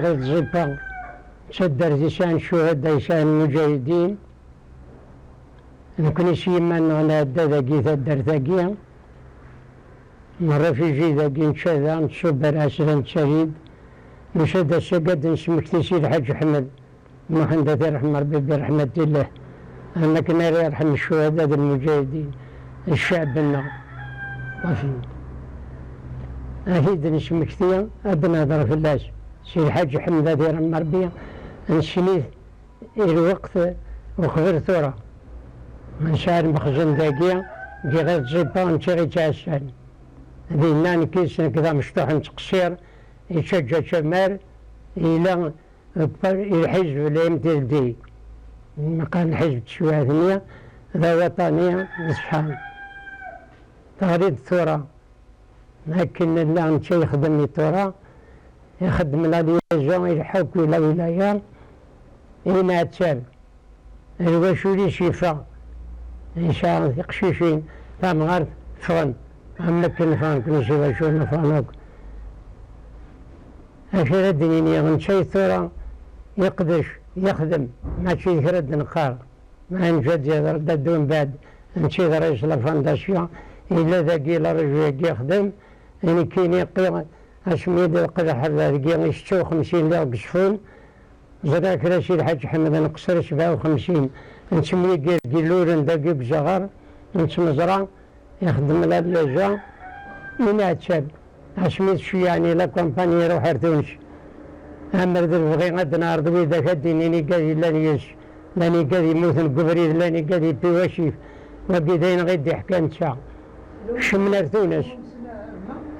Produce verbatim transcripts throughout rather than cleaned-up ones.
Ɣer Tẓipa d taddart yesɛan ccuhada, yesɛan lmuǧahidin. Nekni s yiman-nneɣ nɛedda dagi taddart-agi, nrefiji dagi, nečča da, nettṣubbar ɛesra, nettali-d. Nusa-d ass-agi ad d-nesmekti si Lḥaǧ Ḥmed Muḥend, ad t-iṛḥem Ṛebbi bi ṛeḥmatillah, am akken ara iṛḥem ccuhada d lmuǧahidin, ccɛeb-nneɣ. Ad t-id-nesmekti, ad d-nehder fell-as. Si Lḥaǧ Ḥmed, ad t-iṛḥem Ṛebbi, nessen-it i lweqt uqbel tura. Nesɛa lmexzen dagi, deg Ɣer Tẓipa, netta i ɣ-ittɛassan. Dinna nekk, nekk d amecṭuḥ n ttqeṣṣir, yettaǧǧa tamar, yella i lḥizb la M T L D, meqqar lḥizb n teswiɛt-nni, d awaṭani, d ṣṣeḥḥa. Teɣli-d tura, akken nella netta yexdem i tura, ixeddem la liaison, ileḥḥu akk i la wilaya, inɛettab. Lwacul-is yeffeɣ, yesɛa tiqcicin, tamɣart ffɣen, am akken ffɣen nekni si lwacul, ffɣen akk. Acu ara d-nini, netta i tura yeqdec, yexdem, mačči d kra d-neqqar. Ma neǧǧa-d yeḍra-d umbeɛd, netta yeḍra-yas la fondation, yella dagi la région-agi yexdem, nekkini qqi-, asmi d-yeqleḥ dagi i setta u xemsin lliɣ deg Cfun, ẓriɣ kra si Lḥaǧ Ḥmed nqeṣṣer sebɛa u xemsin, nettemyagir deg Iluren dagi deg Zaɣar, nettmeẓra, ixeddem la liaison, inɛettab. Asmi tceyyeɛ-ni la compagnie, iruḥ ar Tunes. Amer d lebɣi ad d-neɛreḍ widak ad d-inin igad yellan yis, llan igad yemmuten deg ubrid, llan igad yewwi wasif. Wagi d ayen i d-iḥkan netta. Kecmen ar Tunes.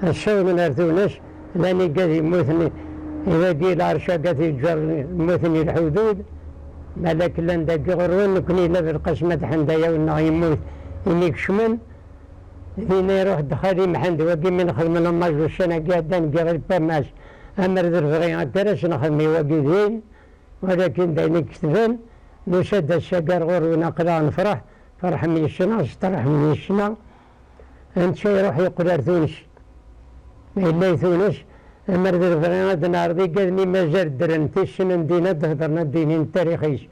Ssawḍen ar Tunes, llan igad yemmuten, dagi lɛerc-agi yeǧǧer yemmuten i lḥudud. Balak llan dagi ɣur-wen, nekni la Belqasem At Ḥend ayaw-nneɣ yemmut imi kecmen. Dinna iruḥ-d Xali Mḥend, wagi mi nexdem l'hommage ussan-agi iɛeddan deg Iɣil Pamas, amer d lebɣi akka ara s-nexdem i wagi din, walakin d ayen i iketben, nusa-d ass-agi ar ɣur-wen aql-aɣ nefreḥ, ferḥem yes-neɣ, steṛḥem yes-neɣ. Netta iruḥ yeqqel ar Tunes, yella i Tunes, amer d lebɣi ad neɛreḍ igad-nni mazal ddren, tissnen din ad d-hedren, ad d-inin tarix-is,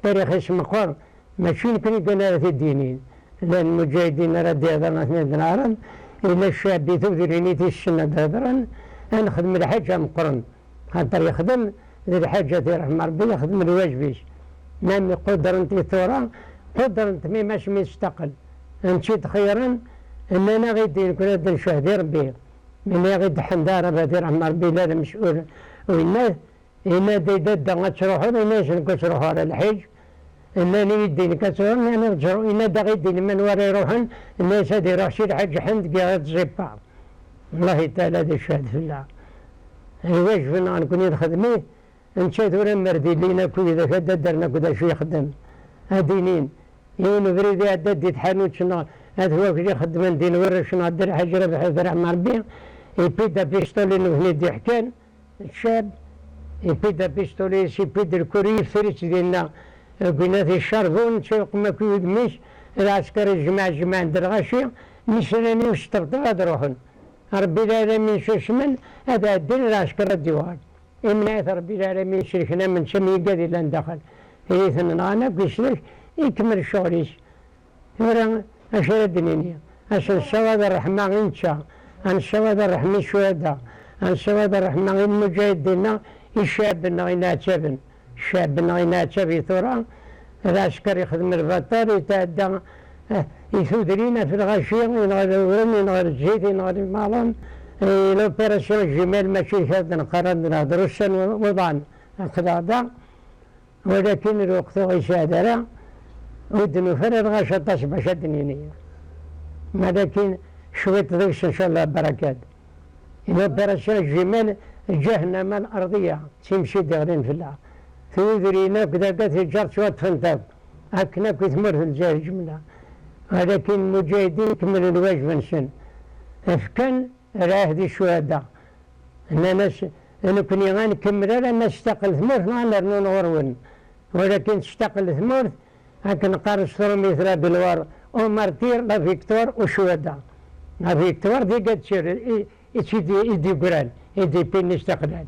tarix-is meqqer. Mačči nekni kan ara t-id-yinin. Llan lmuǧahidin ara d-ihedren, ad ten-id-neɛreḍ. Yella ccɛeb i tudrin i tissen ad d-hedren, ad nexdem lḥaǧa meqqren. Xaṭer yexdem d lḥaǧa, ad t-iṛḥem Ṛebbi, yexdem lwajeb-is. Nnan quddren-t i tura, quddren-t mi mac mi testaqel. Netta i d-xeyyren, nnan-aɣ-id i nekni ad d-ncehd i Ṛebbi. Mi nniɣ i d-ḥend ara, ad t-iṛḥem Ṛebbi, la d amecḥur winna, Yenna-d i dadda ad truḥeḍ, yenna-yas nekk ur ttruḥuɣ ara lḥiǧ. Nnan-iyi-d nekk ad truḥeḍ, nnan-aɣ ttruḥ, yenna-d aɣ-id-inin manwa ara iruḥen, nnan-as ad iruḥ si Lḥaǧ Ḥend deg Iɣil Tẓipa. Allahi Taɛala ad icehhed fell-aɣ. D lwajeb-nneɣ nekni nexdem-it, netta tura mer d-illin akk widak ad d-ddren akk d acu yexdem. Ad d-inin, yiwen ubrid iɛedda-d di tḥanut-nneɣ, at wakli xeddmen din warrac-nneɣ Dda Lḥaǧ Rabeḥ, ad t-iṛḥem Ṛebbi, yewwi-d apistolet-nni i d-iḥkan, Ccab, yewwi-d apistolet-is, yewwi-d lkuri, yeffer-itt dinna deg winat icarbun, netta yeqqim akk i wudem-is, lɛesker ijmeɛ, jemɛen-d lɣaci, mi slan i usṭebṭeb ad ruḥen. Ṛebbi lɛalamin susmen, ad ɛeddin, lɛesker ad d-yuɣal. Imneɛ-it Ṛebbi lɛalamin, selken am netta am yigad yellan daxel. Tili ten-nɣan akk, yeslek, ikemmel ccɣel-is. Tura, acu ara d-nini? Ad s-nessawaḍ ṛṛeḥma i netta, ad nessawaḍ ṛṛeḥma i ccuhada, ad nessawaḍ ṛṛeḥma i lmuǧahidin-nneɣ, i ccɛeb-nneɣ inɛettaben. Ccɛeb-nneɣ inɛettab i tura, lɛesker ixdem lbaṭel, yetɛedda, eh, i tudrin, ɣef lɣaci, yenɣa lewren, yenɣa lǧid, yenɣa limaḍen, eh, l'opération Jumelle, mačči d kra d-neqqar, ad nehder ussan w-, wuḍan, aql-aɣ da. Walakin lweqt ur ɣ-yesɛed ara, ur d-nufi ara lɣaci aṭas bac ad d-nini. Walakin cwiṭ deg-s, ncallah, barakat. L'opération Jumelle, ǧahennama al-arḍiya, d timci d-iɣlin fell-aɣ. Tudrin akk d akka tiǧar ttwaṭṭfent akk, akken akk i tmurt n Lezzayer ǧemla. Walakin lmuǧahidin kemmlen lwajeb-nsen. Fkan lɛahd i ccuhada. Nnan-as, nekni ad nkemmel alamma testaqel tmurt neɣ ad nernu ɣur-wen. Walakin testaqel tmurt, akken qqaren s trumit, la gloire aux martyrs, la victoire aux shuhada. La victoire d igad i, i, i d-yeggran, i d-yewwin isteqlal.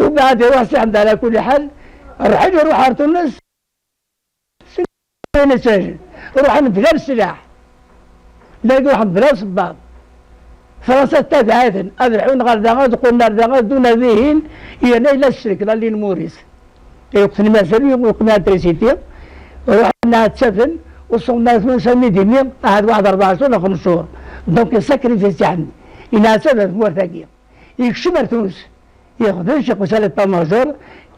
Umbeɛd iruḥ Si Ḥmed ɛla kulli ḥal, rḥil iruḥ ar Tunes, sin ayen i ttɛajin. Ruḥen bla leslaḥ. Llan ruḥen bla sebbaḍ. Fransa tettabaɛ-iten, ad rḥun ɣer da, ad qqlen ar da, ad ddun ar dihin, yerna yella ssirk, la ligne Maurice. Iwqten mazal, iwqten la trisiti, ruḥen ɛettaben, uṣummat-nsen mi d-imi, ahat waḥed rebɛa cur neɣ xems cur. Donc, yessakrifis Si Ḥmed. Yenɛettab ar tmurt-agi. Yekcem ar Tunes. Yeqdec, iqus ar l'état-major,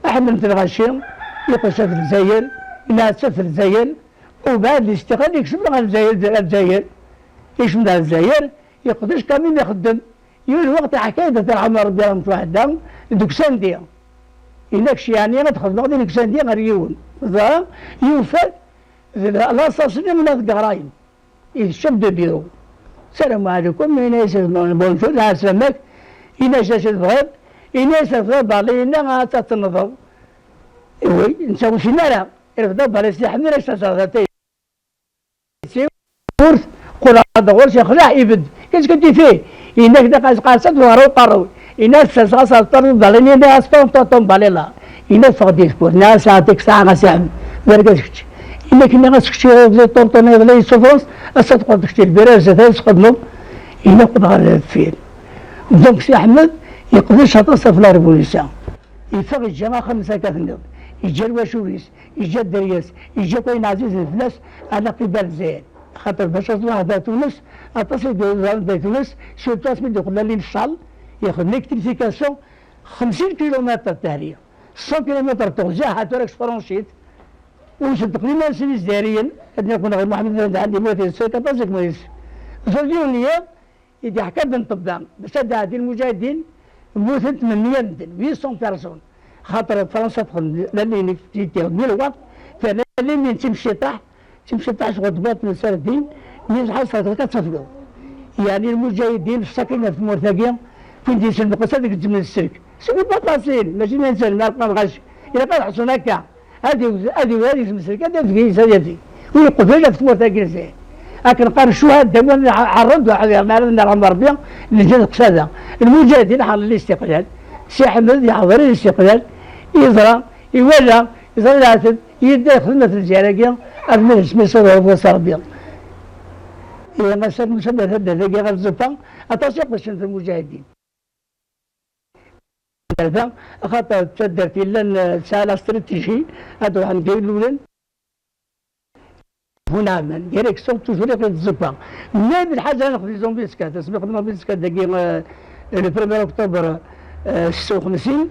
Ḥmed Lɣaci, iqus ar Lezzayer, yenɛettab Lezzayer, ubeɛd istiqal, yekcem ɣer Lezzayer, ar Lezzayer. Yekcem ɣer Lezzayer, yeqdec quand même ixeddem. Yiwen lweqt iḥka-yi-d, ad t-irḥem Rebbi, ɣer Mtuḥedda, deg Sandi. Yenna-k yeɛni ad xedmeɣ di deg Sandi ɣer yiwen. Dɣa yufa-d d la, l'assassin n At Geɣrayen. I d chef de bureau. Salam ɛlikum, yenna-yas bonjour, ɛeslama-k. Yenna-yas acu tebɣiḍ? Yenna-yas refdeɣ bali-nni ad tt-tenḍeḍ. Iwi, netta ur sin ara. Refdeɣ bali-s, iḥemmel ad s-terẓeḍ atay. Ur qqleɣ ad ɣur-s, yexleɛ, ibedd. Qu'est-ce que tu fais? Yenna-k d aqas-, qas ad ɣer uqerruy. Yenna-k serseɣ-as aṭṭar n uḍalin, yenna-as ṭum, ṭum, ṭum, balila. Yenna-k ffeɣ-d i tewwurt. Yenna-as aɛṭik saɛa a Si Ḥmed. D argaz kečč. Yenna-k nniɣ-as kečč iḍelli ṭurṭun, iḍelli souffrance, ass-a teqqleḍ kečč lbira zdat ad txedmeḍ. Yenna-k ɣer deffir. Donc Si Ḥmed yeqdec aṭas ɣef la révolution. Yeffeɣ, yeǧǧa axxam-is akka tenniḍ. Yeǧǧa lwacul-is. Yeǧǧa dderya-s, yeǧǧa akk ayen ɛzizen fell-as, ɛla qibal Lezzayer. Axaṭer bac ad truḥeḍ ar Tunes, aṭas i d-yeḍran di Tunes, surtout asmi d-yeqqel Lali Ccal, yexdem rectification, xemsin kilumitr d tehri, cent kilumitr d teɣzi, ahat tura kečč franchit, ur ṣeddqen iman-nsen Izzayriyen, ad nini ɣer Muḥemmed Mɛend Ḥemdi, yemmut, yessefk aṭas i yemmut. Ẓur yiwen n yiḍ, i d-iḥka-d n ṭṭebba, bac ad d-ɛeddin lmuǧahidin, mmuten tmenmya medden, huit cents personnes. Xaṭer Fransa texdem la ligne Titi, mille watt, terna la ligne n Timciṭaḥ, Timciṭaḥ sɣur Tbaṭ n Sardin, mi tḥaṣlet akka tafgeḍ. Yeɛni lmuǧahidin, ṣṣakin ɣef tmurt-agi, win d-yesselmeqsen ad gezzmen sselk. C'est pas facile, mačči d netta, ma lqan ɣac, ilaq ad ḥṣun akka. Ad iwet, ad iwet, ad yesmesrek, ad yafeg yis ad yafeg. Ur yeqbil ɣef tmurt-agi n Lezzayer. Akken qqaren ccuhada, win ḥerren d uḥdir, mi ara nerḥem Rebbi, neǧǧa deg uqsada. Lmuǧahidin ḥerren listiqlal. Si Ḥmed yeḥḍer i listiqlal, yeẓra, iwala, yeẓra leɛtab, yedda yexdem ɣef Lezzayer-agi, armi d asmi s ad ɣur-s Rebbi. Ihi ass-a, nessader taddart-agi ɣer Tẓeffa, aṭas i qedcen lmuǧahidin. Taddart-a, axaṭer d taddart yellan, eh, tesɛa la stratégie, ad ruḥen deg Ilulen. Huna Ɛman, direction toujours i Tẓeffa. Même lḥaǧa neɣ di Zombiska, tasmi xedmeɣ Zombiska dagi, eh, le premier octobre, eh, setta u xemsin,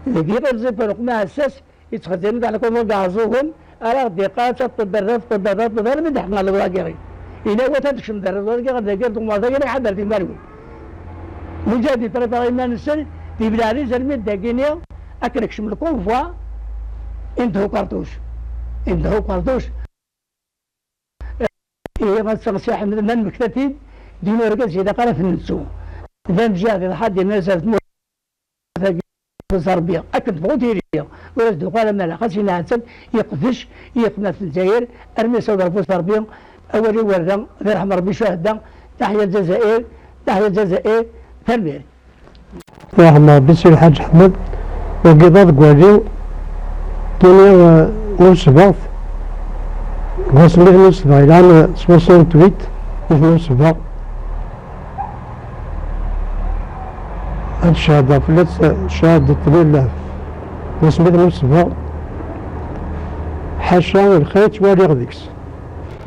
dagi i Tẓeffa, neqma ɛessas, yettxezzin-d ɛla kull ḍegga ɛeẓẓugen, ara ɣ-d-iqqar, "Taṭṭeḍ ar da, taṭṭeḍ ar da, taṭṭeḍ ar da," mi d-ḥeqqen ɣer lwagira. Ila wa ta tekcem d ar lwagira, ɣer dagi, ar tɣemar tagi, neɣ ḥader timarwin. Muǧahid yeṭṭerṭer iman-nsen, di Belɛli, zermi d dagini, akken kcem le convoi, indeh ukerṭuc. Indeh ukerṭuc. Ihi, ass-a Si Ḥmed, ma nmekta-t-id, d yiwen urgaz ilaq ara t-nettu. D amjahed iḍḥa-d, yenna-as ar tmurt Rebbi, akken tebɣu tili, ur as-d-tuɣal amala, xas yenɛettab, yeqdec, yeqqen ɣef Lezzayer, armi yessaweḍ Rebbi s Rebbi, awal i warda, d irḥem Rebbi ccuhada, taḥya Lezzayer, taḥya Lezzayer, tanemmirt. Irḥem Rebbi Si Lḥaǧ Ḥmed, wagi d aḍeggal-iw, tini, eh, n usbeɣ, deg wasmi n usbeɣ, yellan, eh, soixante-huit, i ten-usbeɣ. Ad cehdeɣ fell-as, eh, ccahadat lillah. Wasmi d-nusbeɣ, ḥaca lxir ttwaliɣ deg-s.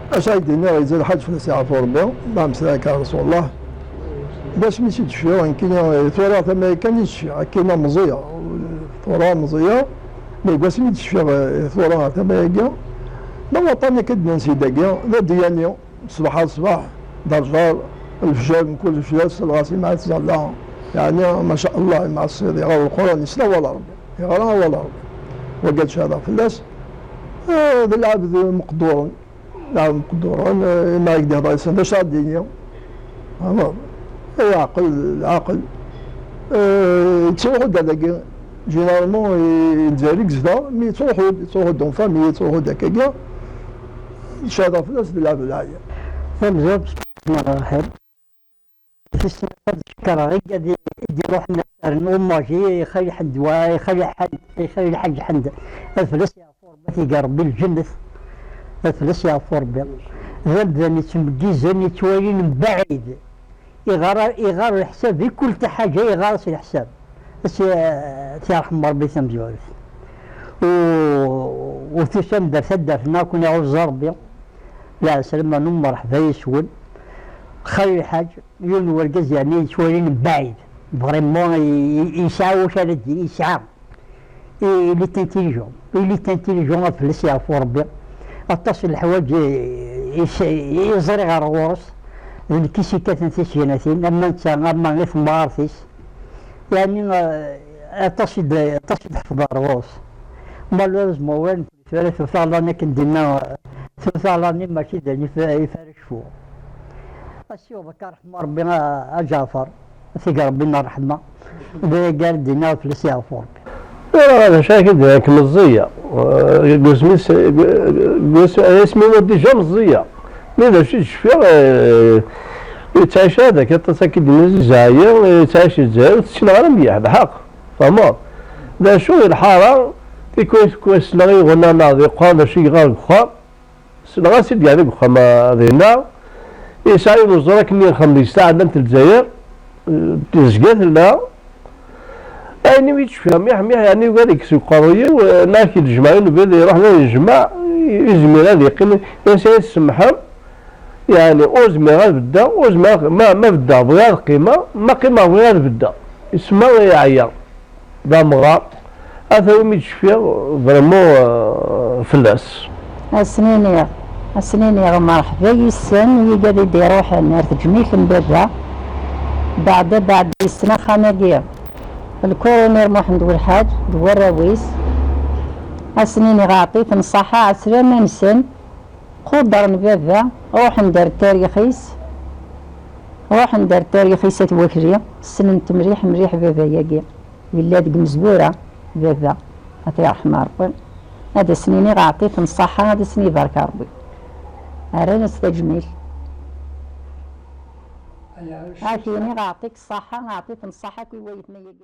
Acu ay d-iniɣ, yezzi lḥaǧ fell-as yeɛfu Rebbi, d ameslay akka Rasulullah. D asmi i d-cfiɣ, nekkini, eh, tura tama kan i d-cfiɣ, akken meẓẓiyeɣ. Tura meẓẓiyeɣ, mi deg wasmi i d-cfiɣ, eh, tura tama-agi, d awaṭan akka d-nensi dagi, d adiyani. Ṣṣbeḥ ar ṣṣbeḥ, d rrjar, lefjer, mkul lefjer, s lɣaṣi mɛa tẓalla. Yeɛni, ma ca Allah, mɛa ṣṣid, iɣer Lquran, yesla awal Rebbi. Yeɣra awal Rebbi. Wagi ad cehdeɣ fell-as, eh, d lɛebd meqduren. Lɛebd meqduren, eh, ma i k-d-ihder yes-sen, d acu ara d-yini? Fehmeḍ? Ay aɛqel, lɛaqel. Eh, yettruḥu-d ar dagi. Généralement, i, i Lezzayer i yezdeɣ, mi yettruḥu-d, yettruḥu-d en famille, yettruḥu-d akkagi. Cehdeɣ fell-as d lɛebd lɛali. Tamezwarut, neɣ aḥir. Tis snat ad cekkreɣ i gad i d-iruḥen ad rren umaji i Xali Ḥend wa, i Xali Ḥend, i Xali Lḥaǧ Ḥend. Ad fell-as yeɛfu Rebbi, ad t-ig Rebbi lǧennet. Ad fell-as yeɛfu Rebbi. D amdan yettmeggizen, yettwalin mebɛid. Iɣar, iɣar leḥsab i kul taḥaǧa, iɣar-as leḥsab. As, eh, t-yerḥem Rebbi tamezwarut. U, u tusam-d ar taddart-nneɣ, ad ken-iɛuzz Rebbi. Lɛeslama n umerḥba yes-wen. Xali Lḥaǧ, yiwen n urgaz yerna yettwalin mebɛid. Vraiment, i, i, yesɛa wacu ara d-yini, yesɛa. Il est intelligent. Il est intelligent, ad fell-as yeɛfu Rebbi. Aṭas n leḥwaǧ i, i, i ẓriɣ ar ɣur-s. D nekk i s-ikkaten tisegnatin, ama netta, ama i temɣart-is. Yeɛni, eh, aṭas i d-, aṭas i d-ḥefḍeɣ ar ɣur-s. Malheureusement, ur tura tuta ɣlan akken d-inna, tuta ɣlan-nni mačči d ayen i f-, i f-, ara cfuɣ. Asiweḍ akka ṛeḥma Rebbi a, a Ǧaɛfeṛ, ad t-ig Rebbi n ṛṛeḥma, d ayagi ara d-inna fell-as yeɛfu Rebbi. Tura d acu akka d nekk meẓẓiya. Eh, deg wasmi s-, deg, deg wasmi, asmi ur dija meẓẓiya. Mi d acu i d-cfiɣ, eh, yettɛic ad akka aṭas akka d-inna zzaɛi, yettɛic zzaɛi, ur tessineɣ ara mliḥ, d ḥeqq. Tfehmeḍ? D acu i lḥara, tikwal, tikwal ssneɣ i uɣenna-nneɣ di Qran, d acu i yeɣɣar deg uxxam. Ssneɣ-as-id yeɛni deg uxxam, ah, dinna. Yesɛa yiwen uẓar akken i nxeddem deg-s taɛdant n Lezzayer, eh, tezga tella. Ayen i mi d-cfiɣ mliḥ, mliḥ, yeɛni yugi ad yekkes deg uqerruy-iw, eh, neɣ ad k-id-jemɛen, yugi ad iruḥ ad yejmeɛ, izmir ad yeqqim, yas-, ad tsemḥem. Yeɛni, ur zmireɣ ad beddeɣ, ur zmireɣ, ma, ma beddeɣ bɣiɣ ad qqimeɣ, ma qqimeɣ bɣiɣ ad beddeɣ. Isemma yeɛya, d amɣar, ata umi d-cfiɣ, vraiment, euh, fell-as. Ad sen-iniɣ, ad sen-iniɣ merḥba yes-sen, i wigad i d-iruḥen ar tejmilt n baba. Beɛda, beɛda yessen axxam-agi, lkurunir Muḥend Welḥaǧ d warraw-is. Ad sen-iniɣ aɛṭi-ten ṣṣaḥa, ɛeslama-nsen. Quddren baba, ruḥen-d ar tarix-is, ruḥen-d ar tarix-is at Wakli, ssnen-t mliḥ, mliḥ baba-yagi. Yella deg Mezwura, baba, ad t-yerḥem Rebbi. Ad as-nini aɛṭi-t n ṣṣaḥa, ad as-nibarek Rebbi. Rran-as tajmilt. Ad k-iniɣ aɛṭi-k ṣṣaḥa, aɛṭi-t n ṣṣaḥa akk i wayetma-yagi.